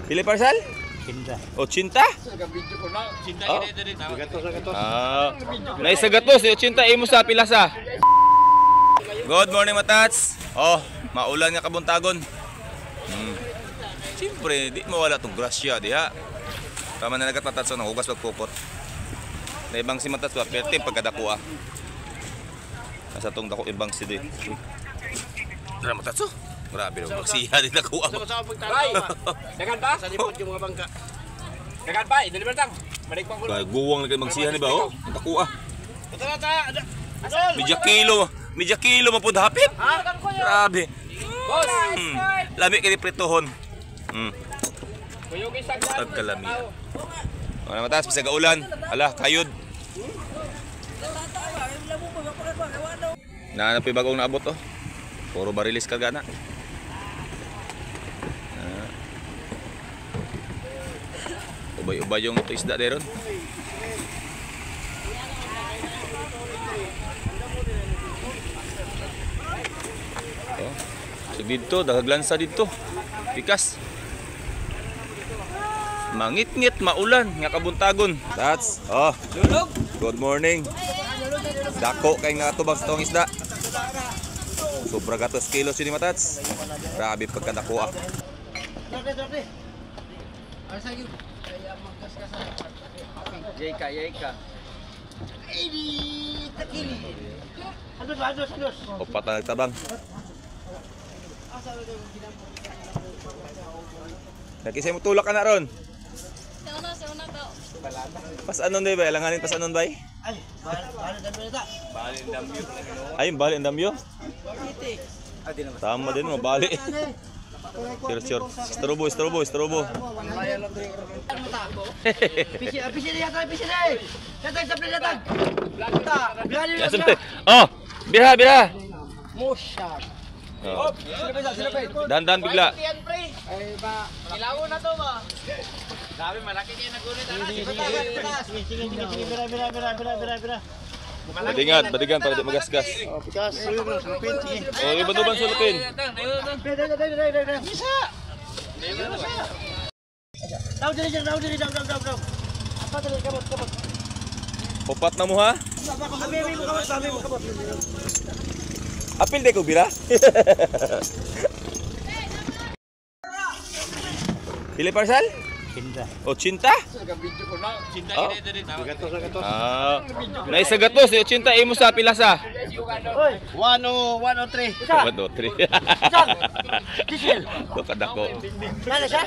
Pili parcel? 80. 80? Oh. Gatos. Ah. Naisa gatos, 80 imo sa pila sa. Good morning, matats. Oh, maulan nga kabuntagon. Siyempre, di mawala tong grasya diha. Tama na nagat matats nang hugas pagpukot. Naibang si matats ba perti pagkadako ah. Nasa tong dako ibang si di. Tara matats oh. Grabe raw magsiya di dako ah. Bay! Dagan pa? Sa lipot yung mga bangka. Dagan pa, deliver tang. Balik pang gulo. Guwang na kay magsiya ni ba oh. Ang dako ah. Ito na ta. Medya kilo mapud hapit. Grabe. Boss. Lami kay pritohon. Kuyogin sa glan. Tagkalami. Wala matas bisag ulan. Ala, kayod. Naanap yung bagong naabot oh. Puro barilis karga na. Ah. Ubay-ubay yung ito isda deron. Oh. So dito, dagaglansa dito. Pikas. Mangitngit maulan nga kabuntagon. That's oh. Good morning. Dako kay nga tubag sa tong isda. Sobra gatos kilos yun ni matats. Grabe pagkadako ah. Yeka, yeka. Upat na nagtabang. Nakisay mo tulak ka na ron. Sa una to. Pas anon day ba? Alanganin pas anon bay? Ay, bala dami na ta. Ay, bali ang damyo. Tama din mo, bali. Sure, sure. Strobo, strobo, strobo. Pisi, pisi na yata, pisi na eh. Yatag sa play yatag. Ta, bilhan Yan, siyempre. Oh, bira, bira. Musha. Oh. Dahan-dahan bigla. Ay ba. Ilawo na to ba? Grabe, malaki kayo nagunit. Sige, sige, sige, sige, bira, bira, bira, bira, bira, bira. Badingan, badingan para di magasgas. Oh, pikas. Sulupin, sige. Oh, iba duban sulupin. Bira, bira, bira, bira, bira. Isa. Daw diri, daw diri, daw, daw, daw, daw. Apa diri, kamot, kamot. Upat na mo ha. Abi, abi mo kamot, abi mo kamot. Apil de ko bira. Pili parcel? 80. Oh. Gatos, gatos. Ah. Naisa gatos, 80 imo sa pila sa. Oy, 103. 1 2 3. Diesel. Kadako. Nala siya?